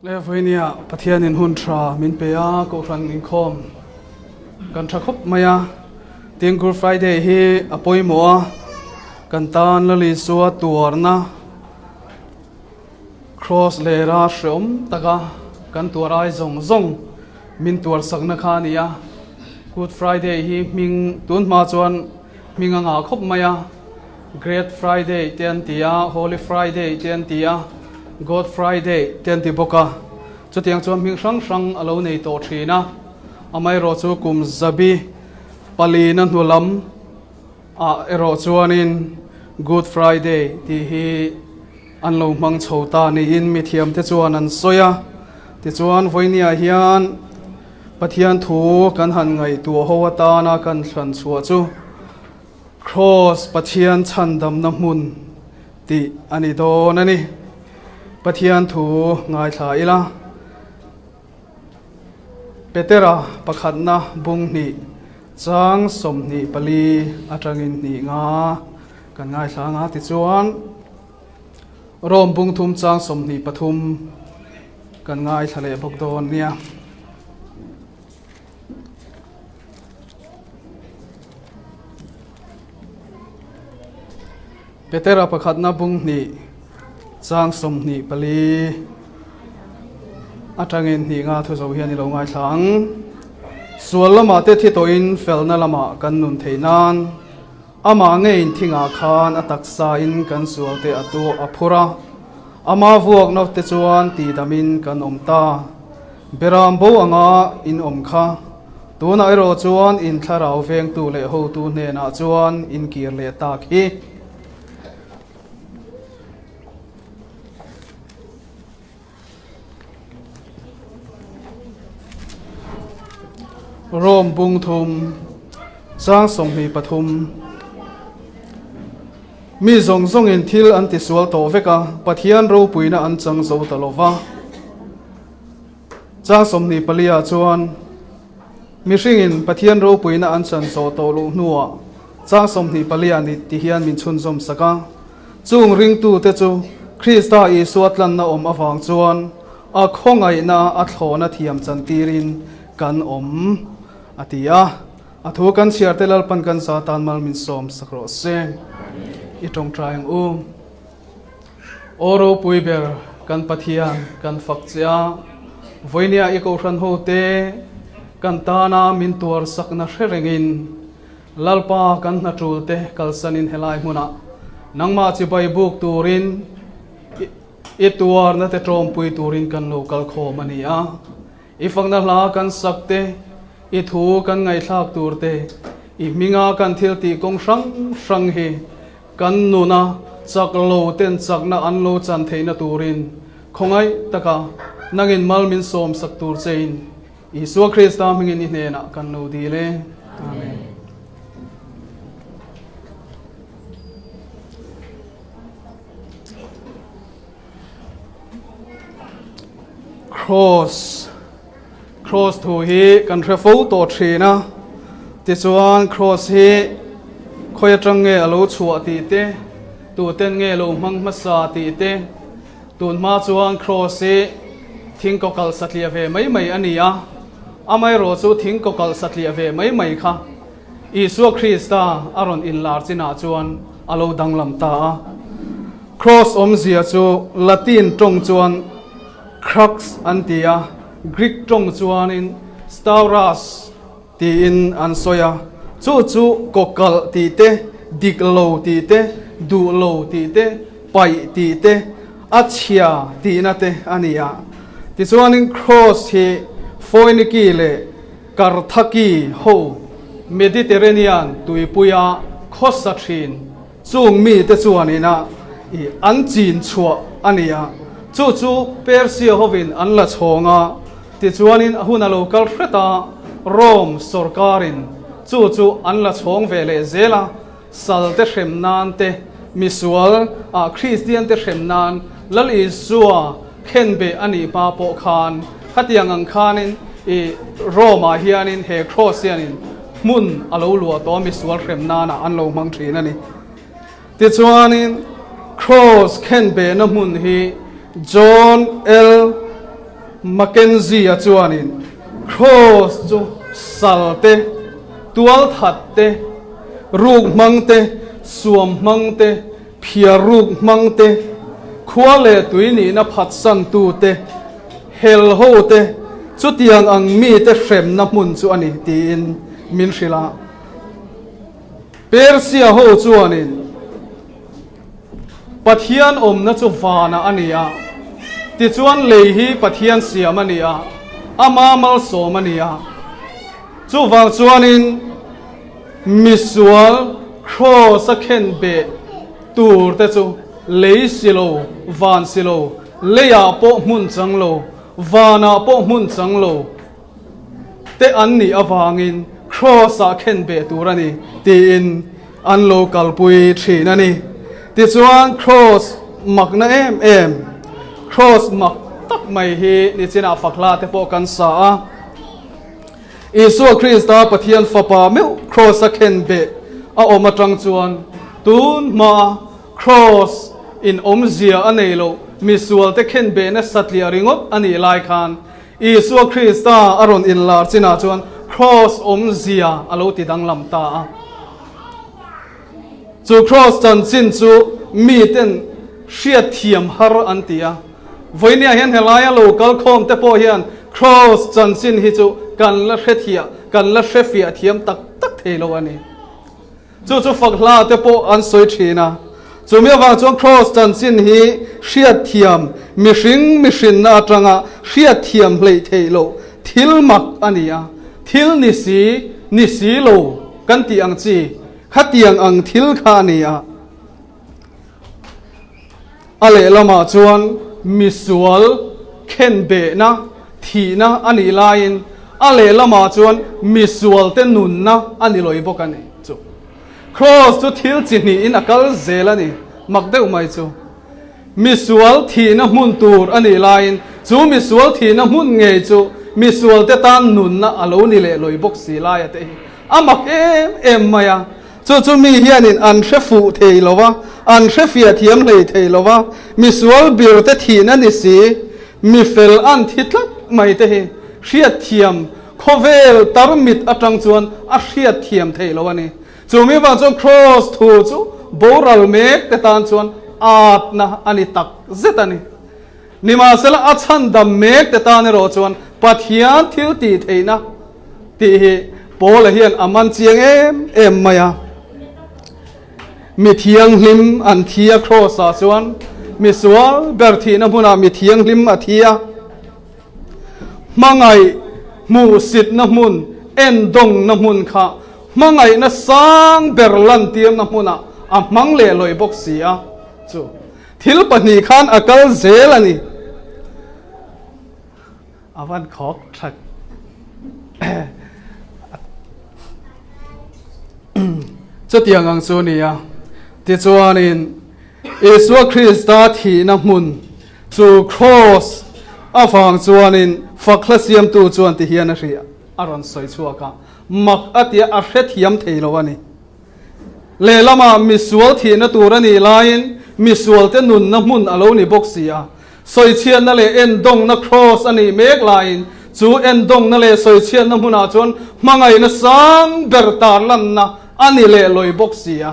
Le vawinia Pathianin hun tha min pe a, Kohhran inkhawm kan tha khawp mai a. Tin, Good Friday hi a pawimawh a, kan tan Lal Isua tuarna Cross lera hreawm taka kan tuar ai zawng zawng min tuar sakna kha a ni a. Good Friday hi hming tun hma chuan hming a ngah khawp mai a. Great Friday te an ti a, Holy Friday te an ti a, God Friday te an ti bawk a. Chutiang chuan hming hrang hrang a lo nei tawh thin a. Amaherawh chu kum zabi palina hnu lam ah erawh chuanin Good Friday tih hi an lo hmang chho ta niin mithiamte chuan an sawi a. Tichuan vawinia hian Pathian thu kan han ngaihtuah ho atana kan thlan chhuah chu, Kraws Pathian chhandamna hmun tih a ni dawn a ni. Pathian thu ngaithla ila. Petera pakhatna bung hnih chang 24 atangin hnih nga kan ngaithla anga tichuan Rom bung thum chang 23 kan ngaithla leh bawk dawn nia. Petera pakhatna bung hnih chang 24 atangin hnih nga thu zo hian i lo ngaithla ang. Sual lamah te thi tawhin felna lamah kan nun theih nan amah ngeiin thingah khan a taksa in kan sual te a tu a phur a, ama vuakna te chuan tidamin kan awm ta. Beram bo anga in awm kha. Tunah erawh chuan in thlarau vengtu leh hotu hnenah chuan in kir leh tak hi. Rom bung thum chang 23 Mi zawng zawngin thil an tisual tawh vek a, Pathian ropuina an chang zo ta lo va. Chang 24 ah chuan mihringin Pathian ropuina an chan zawh tawh luh hnuah chang 24 ah ni ti hian min chhunzawm sak a. Chung ringtute chu Krista Isua tlanna awm avang chuan a khawngaihna a thlawhna thiam chantirin kan awm, a ti a. A thu kan chhiar te Lalpan kan za tan mal min sawm sak rawh se. I tawngtai ang u. Aw ropui ber kan Pathian kan fak che a, vawinia i kohhran ho te kan tana min tuar sakna hre rengin Lalpa kan hna tul te kalsanin helai hmunah nangmah chibai buk turin i tuarna te tawmpui turin kan lo kal khawm a ni a. I fakna hla kan sak te, i thu kan ngaihthlak tur te, i hminga kan thil tih kawng hrang hrang hi kan nuna chak lo ten chakna an lo chan theihna turin khawngaih taka nangin mal min sawm sak tur chein Isua Krista hmingin i hnenah kan lo dil e. Amen. Cross Cross thu hi kan hre fo tawh thin a, tichuan cross hi khawi atang nge a lo chhuah tih te, tuten nge lo hmang hmasa tih te, tun hma chuan cross hi thing kaw kalh satliah ve mai mai a ni a, amaherawh chu thing kaw kalh satliah ve mai mai kha Isua Krista a rawn inlar chinah chuan a lo danglam ta a. Cross awmzia chu Latin tawng chuan crux an ti a, Greek tawng chuanin stauros tiin an sawi a. Chu chu kawkalh tih te, dik lo tih te, duh lo tih te, paih tih te, a chhia tihna te a ni a. Tichuanin cross hi Phoeniki leh Karthaki ho Mediterranean tuipuia khawsa thin chung mite chuan ina i an chin chhuah a ni a, chu chu Persia hovin an la chhawng a, tichuanin a hun a lo kal hret a, Rome sawrkarin chu chu an la chhawng ve leh zel a, sal te hrem nan te, misual ah Kristian te hrem nan Lal Isua khenbeh a nih hma pawh khan khatiang ang khanin i Rome ah hianin he cross hianin hmun a lo luah tawh a, misual hrem nanah an lo hmang thin a ni. Tichuanin cross khenbehna hmun hi John L. Mackenzie-a chuanin Kraws chu sal te, tualthat te, ruk hmang te, suam hmang te, phiar ruk hmang te, khua leh tui nihna phatsantu te, hel ho te, chutiang ang mite hremna hmun chu a ni tiin min hrilh a. Persia ho chuanin Pathian awmna chu vanah a ni a, tichuan lei hi Pathian siam a ni a, ama malsawm a ni a. Chuvang chuanin misual kraws a khen beh tur te chu lei si lo, van si lo, leiah pawh hmun chang lo, vanah pawh hmun chang lo, te an nih avangin Kraws-ah khen beh tur a ni tiin an lo kalpui thin a ni. Tichuan Kraws makna em em, Kraws mak tak mai hi nichinah fakhla te pawh kan sa a. Isua Krista Pathian Fapa meuh Kraws-a khen beh a awm atang chuan tun hmaa Kraws in awmzia a nei loh misualte khen behna satliah ringawt a nih lai khan Isua Krista a rawn inlar chinah chuan Kraws awmzia a lo ti danglam ta a. Chu Kraws chanchin chu miten hriatthiam har an ti a. Vawinia hian helaia lo kal khawm te pawh hian Kraws chanchin hi chu kan la hrethiah, kan la hrefiah thiam tak tak thei lo a ni. Chu chu fak hla te pawh an sawi thin a. Chumi avang chuan Kraws chanchin hi hriatthiam, mihring mihrinna atanga hriatthiam hleih theih loh thil mak a ni a. Thil ni si, ni si lo kan tih ang chi, khatiang ang thil kha a ni a. A lehlamah chuan misual khenbehna, thihna a nih laiin a lehlamah chuan misualte nunna a ni lawih bawk a ni. Chu Kraws chu thil chi hnihin a kal zel a ni, mak deuh mai chu. Misual thihna hmun tur a nih laiin chu misual thihna hmun ngei chu misualte tan nunna a lo ni leh lawih bawk si laia te hi a mak em em mai a. Chu chu mi hianin an hre fuh thei lo va, an hre fiah thiam hlei thei lo va, misual bir te thihna ni si, mi fel an thi tlat mai te hi hriatthiam khawvel tarmit atang chuan a hriatthiam theih lo a ni. Chu mi vang chuan Kraws thu chu boral mek te tan chuan atna a ni tak zet a ni. Nimahsela a chhandam mek te tan erawh chuan Pathian thil tih theihna tih hi Paula hian a man chiang em em mai a. Mi thianghlim an thi a Kraws-ah chuan mi sual ber thihna hmunah mi thianghlim a thi a. Hmangaih hmuhsitna hmun, endawngna hmun kha hmangaihna sang ber lantirna hmunah a hmang leh lawih bawk si a chu. Thil pahnih khan a kal zel a ni. A van khawk that. Chutiang ang chu ni a. Tichuanin Isua Krista thihna hmun chu Kraws avang chuanin fakhla siamtu chuan ti hian a hria a rawn sawi chhuak a. Mak a tia a hrethiam thei lo a ni. Lehlamah misual thihna tur a nih laiin misualte nunna hmun a lo ni bawk si a. Sawichhiatna leh endawngna kraws a nih mek laiin chu endawngna leh sawichhiatna hmunah chuan hmangaihna sang ber tarlanna a ni leh lawi bawk si a.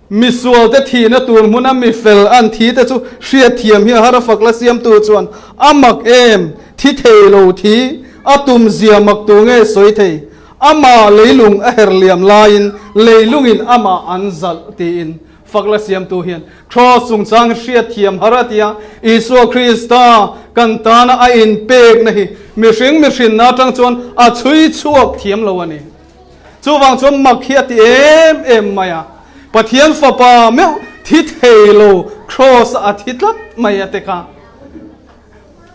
Misualte thihna tur hmuna mifel an thi te chu hriatthiam hi a har a fak la siamtu chuan a mak em, thi thei lo thi, a tum zia mak tu nge sawi thei, amah leilung a her liam laiin leilungin amah an zalh tiin fak la siamtu hian Kraws chungchang hriatthiam har a ti a, Isua Krista kan tana a inpekna hi mihring mihrinna atang chuan a chhui chhuak thiam lo a ni. Chuvang chuan mak hi a ti em em mai a, Pathian Fapa meuh thi thei lo Kraws a thi tlat mai a te kha.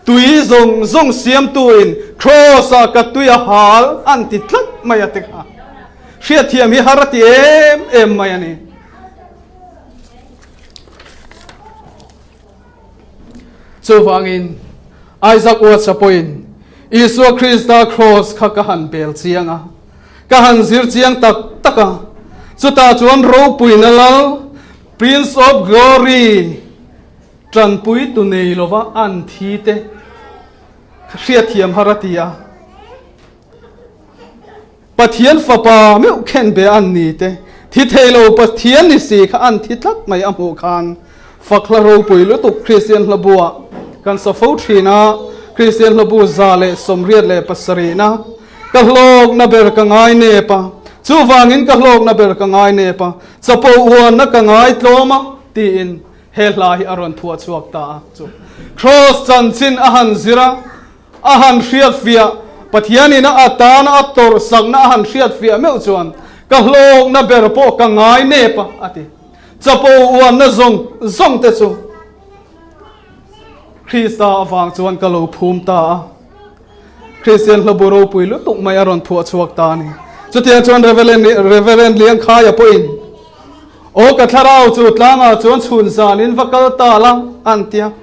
Tui zawng zawng siamtuin Kraws ah ka tui a hal an ti tlat mai a te kha. Hriatthiam hi har a ti em em mai a ni. Chuvangin, Isaac Watts-a pawhin Isua Krista kraws kha ka han bel chiang a, ka han zir chiang tak tak a, chutah chuan ropuina lal, Prince of Glory, Tanpui tu nei lova an thi te hriatthiam har a ti a. Pathian fapa meuh khen be an ni te, thi thei lo Pathian ni si kha an thi tlat mai a hmuh khan Fakhla ropui lutuk Kristian hlabuah kan sa fo thin a, Kristian hlabu 187 na ka hlawkna ber ka ngai nep a, chuvangin ka hlawkna ber ka ngai nep a, chapo uanna ka ngai tlawm a tiin he hla hi a rawn phuah chhuak ta a chu. Kraws chanchin a han zir a, a han hriatfiah, Pathianin a atana a tawrhsakna a han hriatfiah meuh chuan ka hlawkna ber pawh ka ngai nep a, a ti. Chapo uanna zawng zawng te chu Krista avang chuan ka lo phum ta a. Kristian hlabu ropui lutuk mai a rawn phuah chhuak ta a ni. Chutiang chuan Reverend Reverend Liangkhaia pawhin, Aw ka thlarau chu tlangah chuan chhun zanin va kal ta la, an ti a.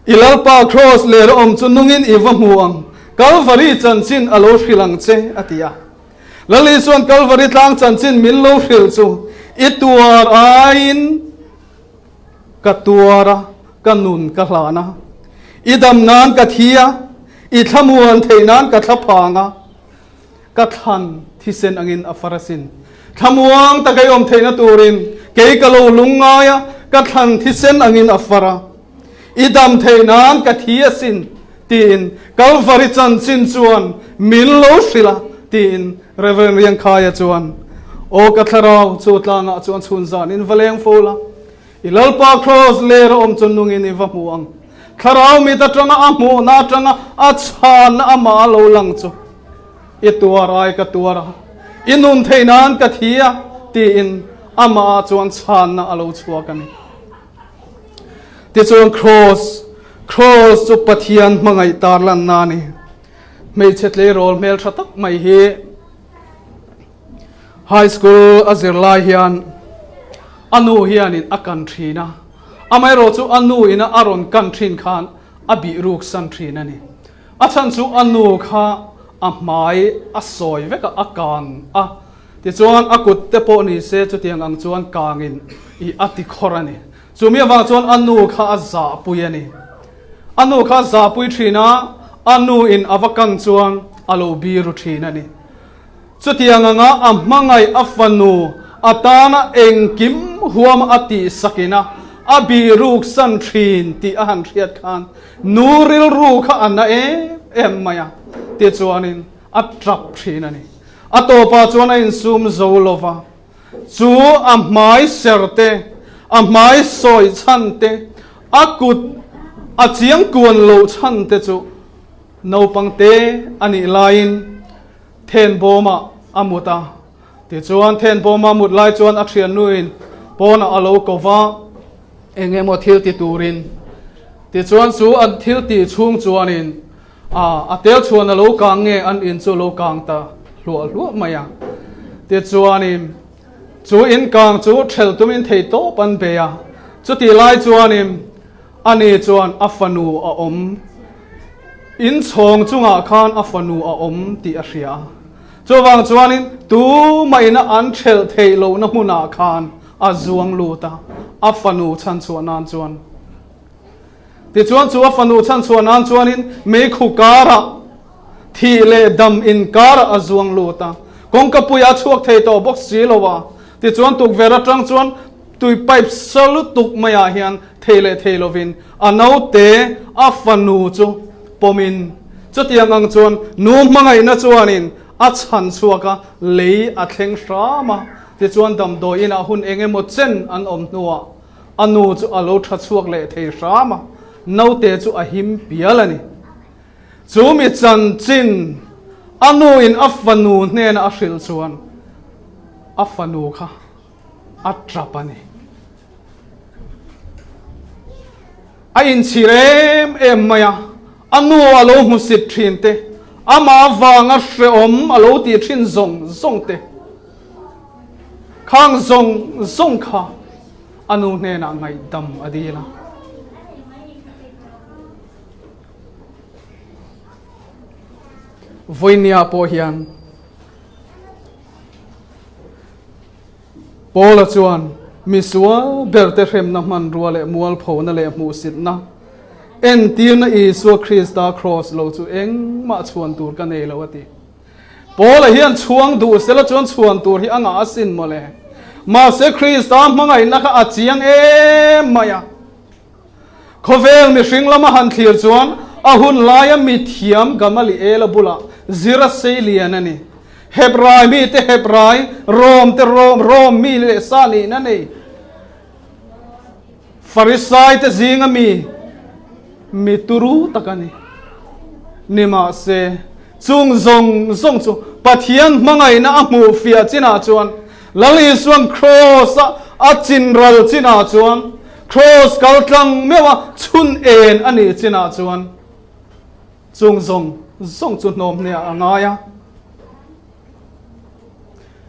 I Lalpa Kraws ler awm chu nungin i va hmu ang, Kalvari chanchin a lo hrilh ang che, a ti a. Lal Isua'n Kalvari tlang chanchin min lo hrilh chu i tuar aiin ka tuar a, ka nun ka hlan a. I dam nan ka thi a, i thlamuan theih nan ka thla phang a, ka thlan thisen angin a far asin. Thlamuang taka i awm theihna turin kei ka lo lungngai a, ka thlan thisen angin a far a. I dam theih nan ka thi asin tiin Kalvari chanchin chuan min lo hrilh a tiin Rev. Riangkhaia chuan Aw ka thlarau chu tlangah chuan chhun zanin va leng fo la, i Lalpa Kraws ler a awm chu nungin i va hmu ang. Thlarau mit atanga a hmuhna atanga a chhanna amah a lo lang chu i tuar ai ka tuar a, i nun theih nan ka thi a tiin amah ah chuan chhanna a lo chhuak a ni. Tichuan Kraws, Kraws chu Pathian hmangaih tar lanna a ni. Hmeichhe tleirawl hmeltha tak mai hi High School a zir lai hian a nu hianin a kan thin a, amaherawh chu a nu ina a rawn kan thin khan a bih ruk san thin a ni. A chhan chu a nu kha a hmai a sawi vek a, a kang a. Tichuan a kut te pawh ni se chutiang ang chuan kangin i a ti khawr a ni. Chumi avang chuan a nu kha a zahpui a ni. A nu kha a zahpui thin a, a nu in a va kan chuan a lo biru thin a ni. Chutiang anga a hmangaih a fanu atana engkim huam a tihsakin a, a biruk san thin tih a han hriat khan nu rilru kha a na em em mai a, tichuanin a tap thin a ni. A tawpah chuan a insum zo lo va, chu a hmai ser te, a hmai sawi chhan te, a kut a chiang kuan loh chhan te chu naupang te a nih laiin then bawmah a mut a. Tichuan then bawma mut lai chuan a thiannuin pawnah a lo ko va, eng emaw thil ti turin. Tichuan chu an thil tih chhung chuanin A, a tel chhuan a lo kang nge an in chu a lo kang ta hluah hluah mai a. Tichuanin chu in kang chu ṭhelh tumin thei tawp an bei a. Chutih lai chuanin ani chuan a fanu a awm, in chhawng chungah khan a fanu a awm tih a hria a. Chuvang chuanin tumah ina an ṭhelh theih lohna hmunah khan a zuang lut a, a fanu chhanchhuah nan chuan. Tichuan chu a fanu chhanchhuah nan chuanin meikhu karah thih leh dam inkarah a zuang lut a, kawngkapui a chhuak thei tawh bawk si lo a. Tichuan tukverh atang chuan tui pipe sa lutuk maiah hian thei leh thei lovin a naute a fanu chu pawmin chutiang ang chuan nu hmangaihna chuanin a chhan chhuak a, lei a thleng hram a. Tichuan damdawi inah hun eng emaw chen an awm hnuah A nu chu a lo tha chhuak leh thei hram a, naute chu a him pial a ni. Chu mi chanchin a nuin a fanu hnena a hrilh chuan a fanu kha a tap a ni. A inchhir em em mai a, a nu a lo hmusit thin te, amah avanga hrehawm a lo tih thin zawng zawng te, Khang zawng zawng kha a nu hnenah ngaihdam a dil a. Vawinia pawh hian Paula chuan. Misual berte hremna hmanrua leh mualphona leh hmuhsitna entirna Isua Krista Kraws lo chu engmah chhuan tur ka nei lo a ti. Paula hian chhuang duh sela chuan chhuan tur hi a ngah asin mawle. Mahse Krista hmangaihna kha a chiang em mai a. Khawvel mihring lama han thlir chuan a hun laia mithiam Gamaliela bulah zir a sei lian a ni. Hebrai mite Hebrai, Rom te Rom, Rom mi leh sa nihna nei. Farisai te zinga mi, mi turu tak a ni. Nimahse, chung zawng zawng chu Pathian hmangaihna a hmuh fiah chinah chuan Lal Isuan Kraws-a a chinral chinah chuan, Kraws kal tlang meuha chhun en a nih chinah chuan chung zawng zawng chu hnawm hneah a ngai a.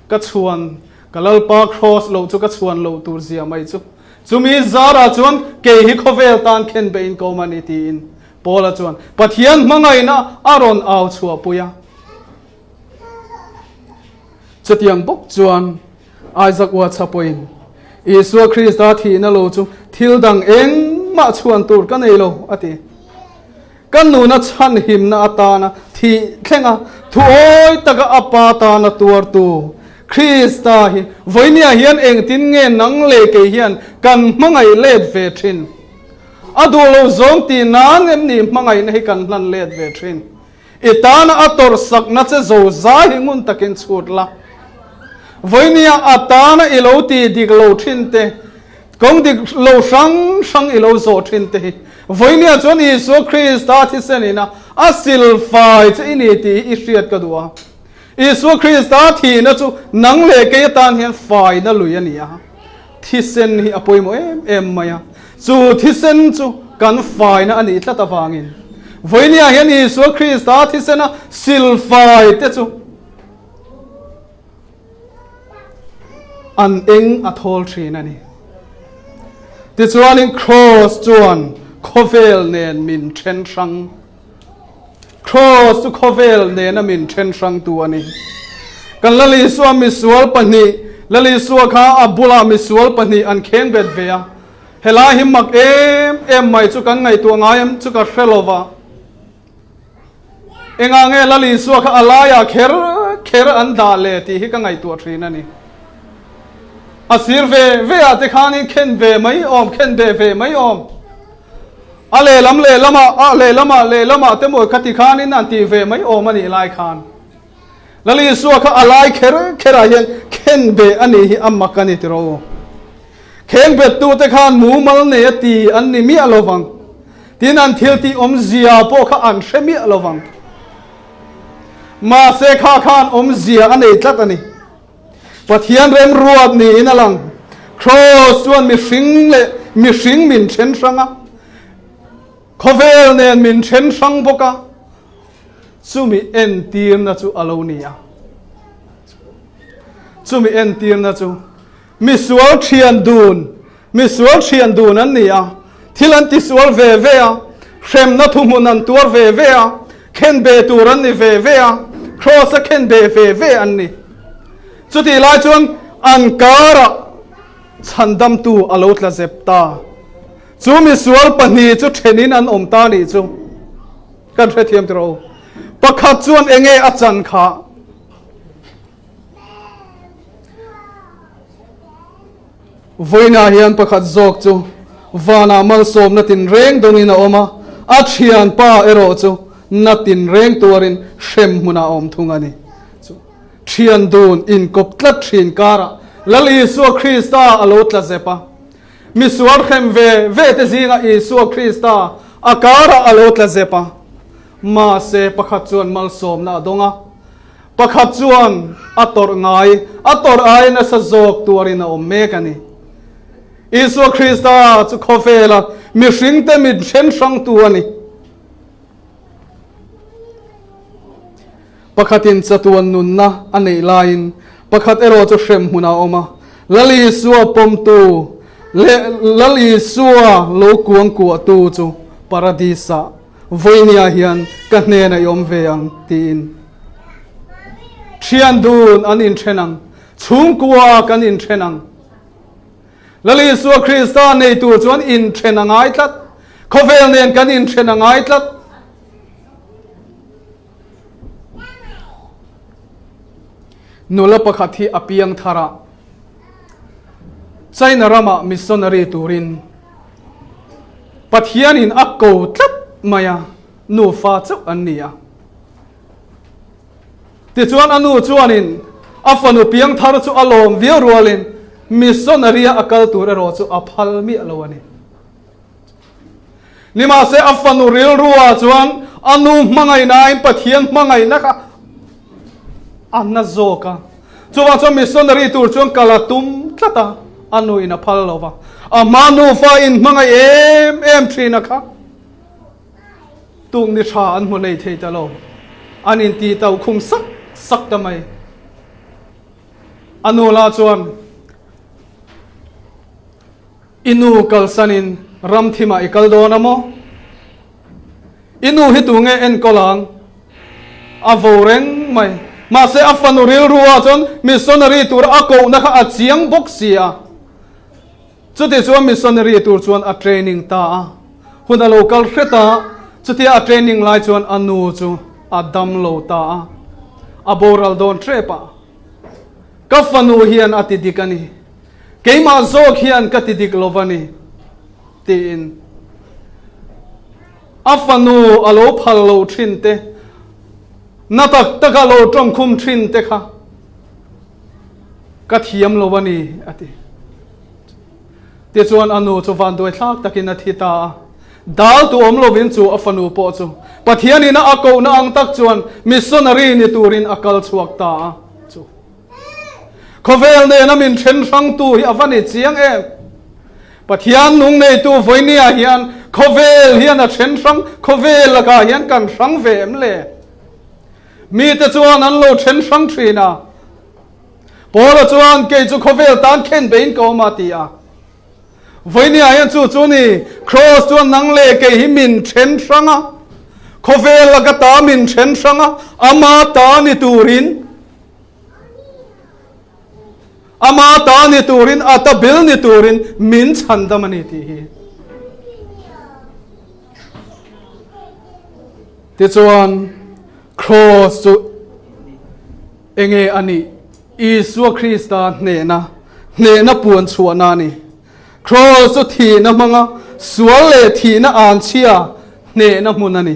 Ka chhuan, ka Lalpa Kraws loh chu ka chhuan loh tur zia mai chu. Chumi zarah chuan kei hi khawvel tan khen behin ka awm a ni tiin Paula chuan Pathian hmangaihna a rawn au chhuahpui a. Chutiang bawk chuan Isaac Watts-a pawhin, Isua Krista thihna lo chu thil dang engmah chhuan tur ka nei lo, a ti. Ka nuna chhanhimna atana thih thlenga thuawi taka a Pa tana tuartu Krista hi vawinia hian engtin nge nang leh kei hian kan hmangaih let ve thin? A duh lo zawng tih nan em ni hmangaihna hi kan hlan let ve thin? I tana a tawrhsakna che zo zai hi ngun takin chhut la. Vawinia a tana i lo ti dik lo thin te, kawng dik lo hrang hrang i lo zawh thin te hi vawinia chuan Isua Krista thisen ina a silfai che i ni tih hi i hriat ka duh a. Isua Krista thihna chu nang leh kei atan hian faina lui a ni a. Thisen hi a pawimawh em em mai a, chu thisen chu kan faina a nih tlat avangin vawinia hian Isua Krista thisena silfai te chu an eng a thawl thin a ni. Tichuanin Kraws chuan khawvel nen min then hrang. Kraws chu khawvel nena min then hrangtu a ni. Kan Lal Isua misual pahnih, Lal Isua kha a bulah misual pahnih an kheng bet ve a. Helai hi mak em em mai chu kan ngaihtuah ngai em chu ka hre lo va. Engah nge Lal Isua kha a laiah kher kher an dah le tih hi ka ngaihtuah thin a ni. A sir ve ve ah te khanin khen ve mai awm, khen ve ve mai awm. A lehlam lehlamah, a lehlamah lehlamah te maw kha ti khanin an tih ve mai awm a nih lai khan Lal Isua kha a lai kher kherah hian khen beh a nih hi a mak a ni tiraw u. Kheng bettute khan mumal nei a ti an ni miah lo vang. Tin an thil tih awmzia pawh kha an hre miah lo vang. Mahse kha khan awmzia a nei tlat a ni. Pathian remruat niin a lang. Kraws chuan mihring leh mihring min then hrang a, khawvel nen min then hrang bawk a, chumi entirna chu a lo ni a. Chumi entirna chu misual thian dun, misual thian dun an ni a, thil an tisual ve ve a, hremna thuhmun an tuar ve ve a, khenbe tur an ni ve ve a, kraws a khenbe ve ve an ni. Chutih lai chuan an karah chhandamtu a lo tla zep ta. Chu misual pahnih chu thenin an awm ta nih chu kan hrethiam tiraw u. Pakhat chuan enge a chan kha? Vawiinah hian pakhat zawk chu vanah malsawmna tinreng dawngin a awm a, a thianpa erawh chu na tinreng tuarin hrem hmunah a awm thung a ni. Chu thian dun inkawp tlat thin karah Lal Isua Krista a lo tla zep a. Misual hrem ve ve te zingah Isua Krista a karah a lo tla zep a. Mahse pakhat chuan malsawmna a dawng a. Pakhat chuan a tawrh ngai, a tawrh ai nasa zawk tuarin a awm mek a ni. Isua Krista chu khawvela mihringte mit then hrangtu a ni. Pakhatin chatuan nunna a neih laiin pakhat erawh chu hrem hmunah a awm a. Lal Isua pawmtu leh Lal Isua lo kuangkuahtu chu Paradis-ah Vawinia hian ka hnenah i awm ve ang, tiin. Thian dun an inthen ang, chhungkua kan inthen ang. Lal Isua Krista nei tur chuan inthen a ngai tlat. Khawvel nen kan inthen a ngai tlat. Nula pakhat hi a piang thar a, China ramah missionary turin Pathianin a ko tlat mai a, nufa chauh an ni a. Tichuan a nu chuanin a fanu piang thar chu a lawm viau rualin missionary-a a kal tur erawh chu a phal miah lo a ni. Nimahse a fanu rilruah chuan a nu hmangaihnain Pathian hmangaihna kha a na zawk a. Chuvang chuan missionary tur chuan kal a tum tlat a, a nuin a phal lo va. A hma nufa in hmangaih em em thin a kha. Tuk ni tha an hmu lei thei ta lo. An inti tauh khum sak sak ta mai. A nu lah chuan I nu kalsanin ram thimah i kal dawn a maw? I nu hi tunge enkawl ang? A vo reng mai. Mahse a fanu rilru ah chuan missionary tur a kohna kha a chiang bawk si a. Chuti chuan missionary tur chuan a training ta a. Hun a lo kal hret a, chutia a training lai chuan a nu chu a dam lo ta a. A boral dawn hrep a. Ka fanu hian a ti dik a ni. Keimah zawk hian ka ti dik lo va ni, tiin a fanu a lo phal lo thin te, na tak taka lo tawngkhum thin te kha ka thiam lo a ni, a ti. Tichuan a nu chu vanduai thlak takin a thi ta a. Dal tu awm lovin chu a fanu pawh chu Pathianin a kohna ang tak chuan missionary ni turin a kal chhuak ta a. Chu. Khawvel nena min then hrangtu hi a va ni chiang em? Pathian nung neitu vawinia hian khawvel hian a then hrang, khawvel lakah hian kan hrang ve em le? Mite chuan an lo then hrang thin a. Paula chuan kei chu khawvel tan khen bein ka awm a ti a. Vawinia hian chu chu ni, Kraws chuan nang leh kei hi min then hrang a, khawvel laka ta min then hrang a, ama ta ni turin, Ama ta ni turin, a ta bil ni turin min chhandam a ni tih hi. Tichuan, Kraws chu enge a nih? Isua Krista hnehna, hnehna puan chhuahna a ni. Kraws chu thihna hmanga sual leh thihna anchhia hnehna hmun a ni.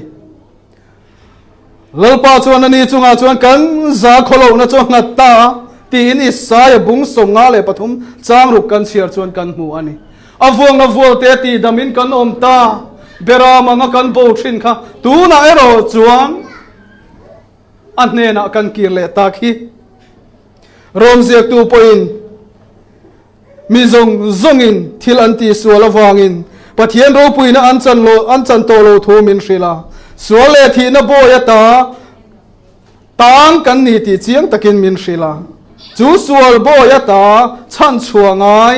Lalpa chuan ani chungah chuan kan za khawlohna chu a nghat ta a, tiin Isaia bung 53 chang ruk kan chhiar chuan kan hmu a ni. A vuangna vualte tihdamin kan awm ta, Beram anga kan bo thin kha tunah erawh chuan a hnenah kan kir leh tak hi. Rom ziaktu pawhin Mi zawng zawngin thil an tihsual avangin Pathian ropuina an chan lo an chan tawh lo thu min hrilh a. Sual leh thihna bawi ata tang kan ni tih chiang takin min hrilh a. Chu sual bawi ata chhan chhuah ngai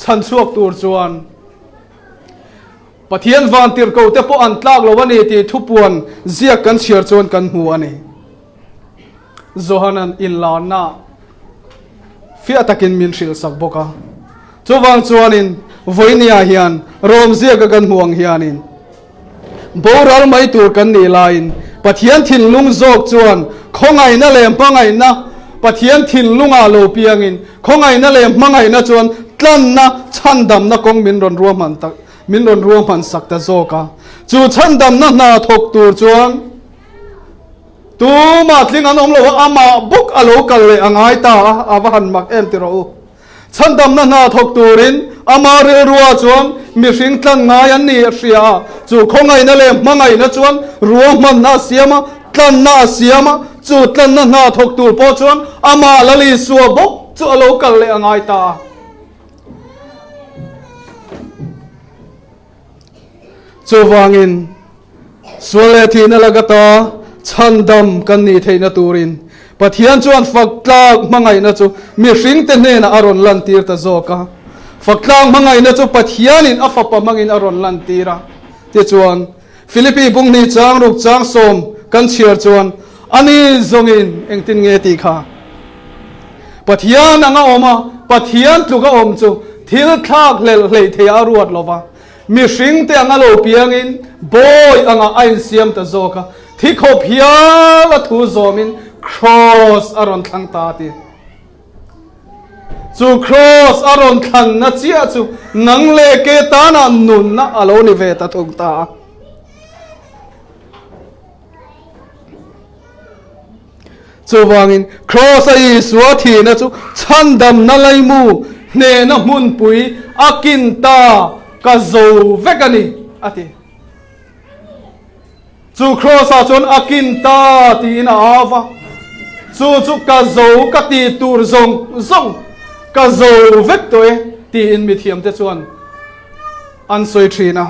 chhan chhuak tur chuan Pathian vantirhkoh te pawh an tlak lo a ni tih thupuan ziak kan chhiar chuan kan hmu a ni. Johanan inlarna fiah takin min hrilh sak bawk a. Chuvang chuanin vawinia hian Rom ziaka kan hmu ang hianin boral mai tur kan nih laiin Pathian thinlung zawk chuan khawngaihna leh hmangaihna Pathian thinlungah lo piangin khawngaihna leh hmangaihna chuan tlanna chhandamna kawng min rawn ruahman tak min rawn ruahman sak ta zawk a. Chu chhandamna hna thawk tur chuan Tumah tling an awm lo a, amah bawk a lo kal leh a ngai ta a, a va han mak em ti rawh u. Chhandamna hna thawk turin ama rilrua chuan mihring tlan ngai an ni a hria a, chu khawngaihna leh hmangaihna chuan ruahmanna a siam a, tlanna a siam a, chu tlanna hna thawk tur pawh chuan amah Lal Isua bawk chu a lo kal leh a ngai ta a. Chuvangin, sual leh thihna laka ta chhandam kan nih theihna turin Pathian chuan faktlak hmangaihna chu mihringte hnenah a rawn lantir ta zawk a. Faktlak hmangaihna chu Pathianin a Fapa hmangin a rawn lantir a. Tichuan, Philippi bunghnih chang ruk chang sawm kan chhiar chuan, Ani zawngin engtin nge tih kha? Pathian anga awm a, Pathian tluk a awm chu. Thil thlak hlelh hleih theih a ruat lo va, mihring te anga lo piangin bawi angah a insiam ta zawk a, thi khawp hial a thu zawmin Kraws a rawn thlang ta a ti. Chu Kraws a rawn thlanna chiah chu nang leh ke tanah nunna a lo ni ve ta thung ta a. Chuvangin, Kraws-a Isua thihna chu chhandamna laimu hnehna hmunpui a kin ta ka zo vek a ni, a ti. Chu Kraws-ah chuan a kin ta tiin a au va, Chu chu ka zo ka ti tur zawng zawng ka zo vek tawh e, tiin mithiamte chuan an sawi thin a.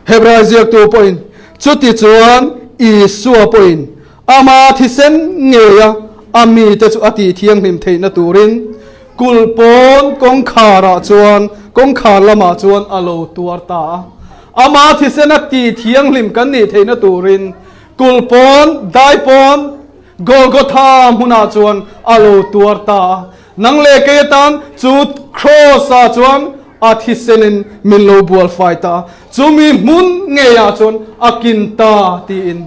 Hebrai ziaktu pawhin, Chuti chuan Isua pawhin ama thisen ngeia a mite chu a tihthianghlim theihna turin kulh pawn kawngkharah chuan kawngkhar lamah chuan a lo tuar ta a. Ama thisen a tihthianghlim kan nih theihna turin kulh pawn, dai pawn, Golgotha hmunah chuan a lo tuar ta a. Nang leh kei atan chu Kraws-ah chuan a thisenin min lo bual fai ta a, chumi hmun ngeiah chuan a kin ta tiin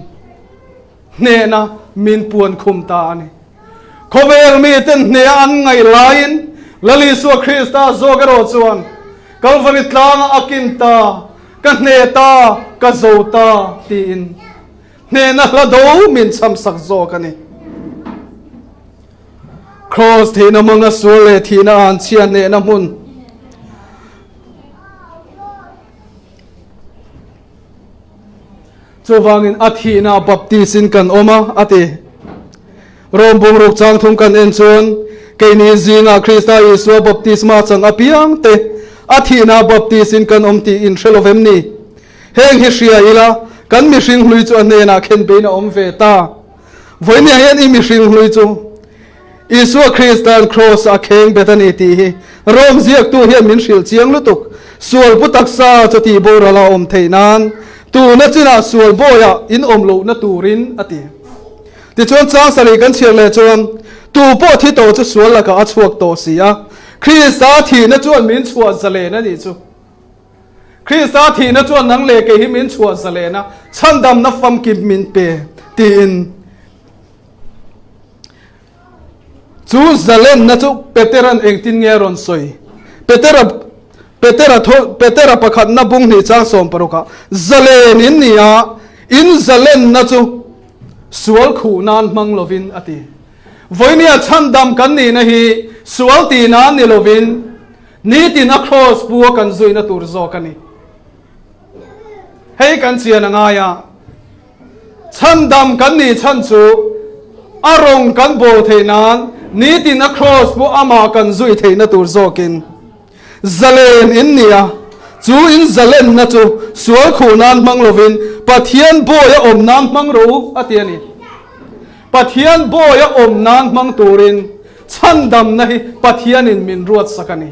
hnehna min puan khum ta a ni. Khawvel miten hneha an ngaih laiin Lal Isua Krista zawk erawh chuan Kalvari tlanga a kin ta, ka hneh ta, ka zo ta tiin hnehna hla do min chhamsak zawk a ni. Kraws thihna hmanga sual leh thihna an chhia hnehna hmun. Chuvangin a thihna baptis-in kan awm a, a ti. Rom bungruk chang thum kan en chuan keini zingah Krista Isua baptisma chang apiang te a thihna baptis-in kan awm tih in hre lo vem ni? Heng hi hria ila kan mihring hlui chu a hnenah khenbein a awm ve ta. Vawinia hian i mihring hlui chu Isua Krista'n Kraws a kheng bet a ni tih hi Rom ziaktu hian min hrilh chiang lutuk. Sual pu taksa chu tih boral a awm theih nan tuna chinah sual bawiah in awm lohna turin a ti. Tichuan chang sarih kan chhiar leh chuan tu pawh thi tawh chu sual lakah a chhuak tawh si a, Krista thihna chuan min chhuah zalen a nih chu. Krista thihna chuan nang leh kei hi min chhuah zalen a, chhandamna famkim min pe, tiin. Chu zalenna chu Petera'n engtin nge a rawn sawi? Petera, Petera tho, Petera pakhatna bung hnih chang sawmparukah, Zalen in ni a, in zalenna chu sual khuh nan hmang lovin, a ti. Vawinia chhandam kan nihna hi sual tih nan ni lovin, Nitin a kraws pu a kan zuina tur zawk a ni. Hei kan chian a ngai a, chhandam kan nih chhan chu a rawng kan bawl theih nan nitin a kraws pu amah kan zui theihna tur zawkin zalen in ni a, chu in zalenna chu sual khuh nan hmang lovin Pathian bawi a awm nan hmang rawh u a ti a ni. Pathian bawi a awm nan hmang turin Chhandamna hi Pathianin min ruatsak a ni.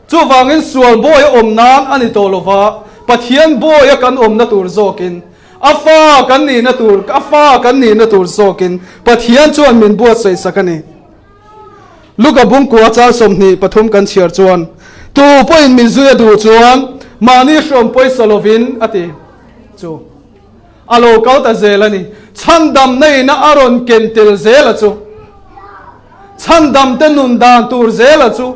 Chuvangin sual bawi a awm nan a ni tawh lova, Pathian bawi a kan awmna tur zawkin, a fa kan nihna tur, a fa kan nihna tur zawkin Pathian chuan min buatsaihsak a ni. Luka bungkua chal 23 kan chhiar chuan, Tu pawhin min zui a duh chuan mahni hrawm pawisa lovin a ti chu. A lo kal ta zel a ni. Chhandam neina a rawn ken tel zel a chu. Chhandam te nun dan tur zel a chu.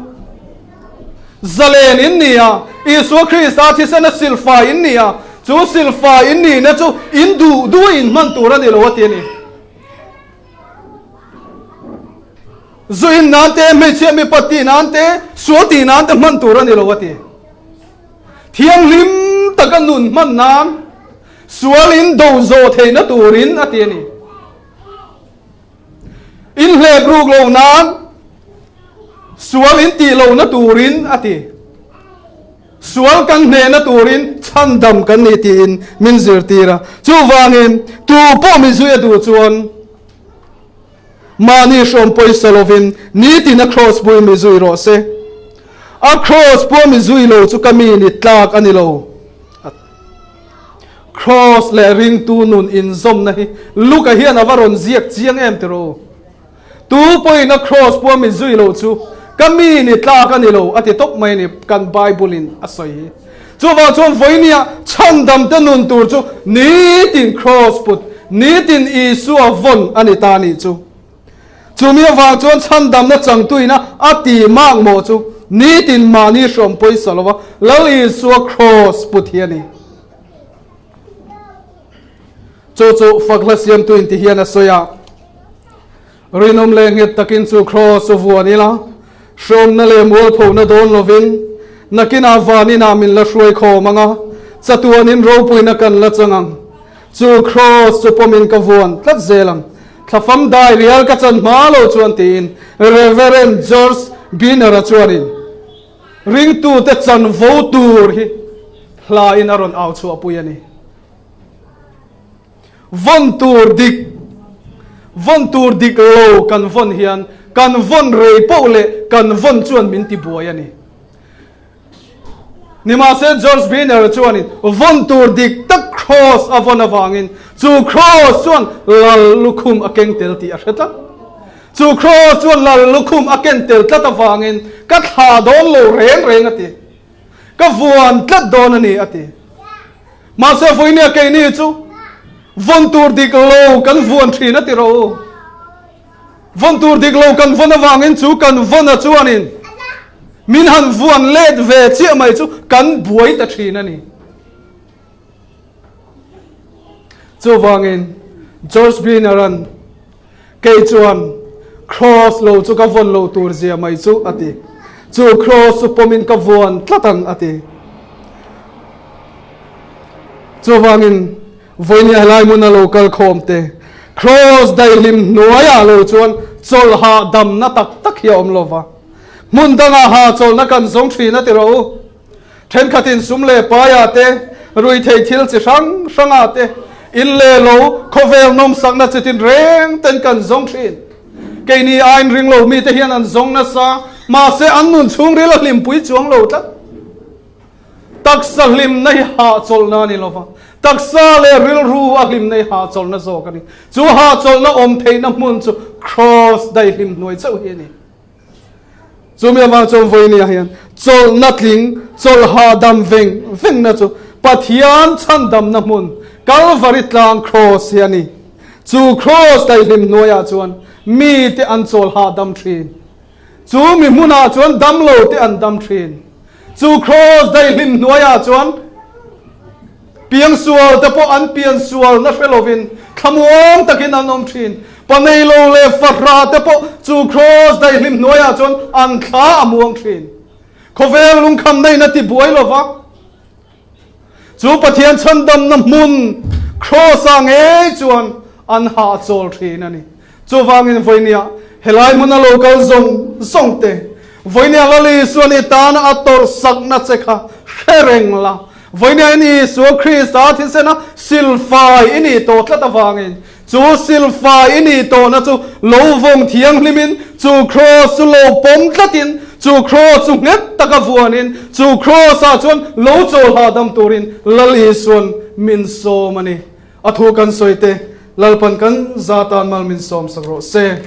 Zalen in ni a, Isua Krista thisen a silfai in ni a, chu silfai in nihna chu in duh duh a in hman tur a ni lo a ti a ni. Zu in nan te, hmeichhia mipa tih nan te, sual tih nan te hman tur a ni lo a ti. Thianghlim taka nun hman nan sual in do zawh theihna turin a ti a ni. In hlep ruk lo nan sual in tih lohna turin a ti. Sual kan hnehna turin chhandam kan ni tiin min zirtir a. Chuvangin tu pawh mi zui a duh chuan Mahni hrawm pawisa lovin nitin a kraws pui mi zui rawh se. A kraws pua mi zui lo chu ka mi ni tlak a ni lo. Kraws leh ringtu nun inzawmna hi Luka hian a va rawn ziak chiang em tiraw? Tu pawhin a kraws pawh min zui lo chu ka mi ni tlak a ni lo a ti tawp mai a ni kan Bible in a sawi hi. Chuvang chuan vawinia chhandam te nun tur chu nitin kraws put, nitin Isua vawn a ni ta a nih chu. Chumi avang chuan chhandamna changtuina a ti mak maw chu nitin mahni hrawm pawisa lova Lal Isua kraws put hi a ni. Chu chu fakhla siamtu in ti hian a sawi a, Rinawm leh nghet takin chu kraws chu vuan ila, hrawmna leh mualphona dawn lovin nakinah van inah min la hruai khawm ang a, chatuanin ropuina kan la chang ang. Chu kraws chu pawmin ka vuan tlat zel ang. Thlafam dai rial ka chan hma lo chuan tiin Reverend George Biner-a chuanin ringtute chanvo tur hi hlain a rawn au chhuahpui a ni. Vawn tur dik, Vawn tur dik lo kan vawn hian kan vawn rei poh leh kan vawn chuan min ti buai a ni. Nimahse George Biner chuanin vawn tur dik tak kraws a vawn avangin chu kraws chuan lal lukhum a keng tel tih a hre tlat. Chu kraws chuan lal lukhum a ken tel tlat avangin ka thla dawn lo reng reng a ti. Ka vuan tlat dawn a ni a ti. Mahse vawinia keini chu vawn tur dik lo kan vuan thin a ti rawh u. Vawn tur dik lo kan vawn avangin chu kan vawn a chuanin min han vuan let ve chiah mai chu kan buai ta thin a ni. Chuvangin George Biner-a'n Kei chuan Kraws lo chu ka vawn lo tur zia mai chu a ti. Chu kraws chu pawmin ka vuan tlat ang a ti. Chuvangin vawinia helai hmuna lo kal khawm te kraws daihlim hnuaiah lo chuan chawlh hahdamna tak tak hi a awm lo va. Hmun dangah hahchawlhna kan zawng thin a ti rawh u. Thenkhatin sum leh paiah te, ruihtheih thil chi hrang hrangah te, in leh lo, khawvel nawmsakna chitin reng ten kan zawng thin. Keini aiin ring lo mite hian an zawng nasa, mahse an nun chhungril a hlimpui chuang lo tlat. Taksa hlimna hi hahchawlhna a ni lova, taksa leh rilru a hlimna hi hahchawlhna zawk a ni. Chu hahchawlhna awm theihna hmun chu Kraws daihlim hnuai chauh hi a ni. Chumi avang chuan vawinia hian chawlhna tling, chawlh hahdam veng vengna chu Pathian chhandamna hmun Kalvari tlang kraws hi a ni. Chu kraws daihlim hnuaiah chuan mite an chawl hahdam thin. Chu mi hmunah chuan damlo te an dam thin. Chu kraws daihlim hnuaiah chuan Piangsual te pawh an piansualna hre lovin thlamuang takin an awm thin. Pa nei lo leh fahra te pawh chu kraws daihlim hnuaiah chuan an thla a muang thin. Khawvel lungkhamna in a ti buai lo va. Chu Pathian chhandamna hmun kraws-ah ngei chuan an hahchawl thin a ni. Chuvangin vawinia helai hmuna lo kal zawng zawng te, vawinia Lal Isuan i tana a tawrhsakna che kha hre reng la. Vawinia in Isua Krista thisena silfai i nih tawh tlat avangin, chu silfai i nih tawhna chu lo vawng thianghlimin, chu kraws chu lo pawm tlatin, chu kraws chu nghet taka vuanin, chu kraws-ah chuan lo chawl hahdam turin Lal Isuan min sawm a ni. A thu kan sawi te, Lalpan kan za tan mal min sawm sak rawh se.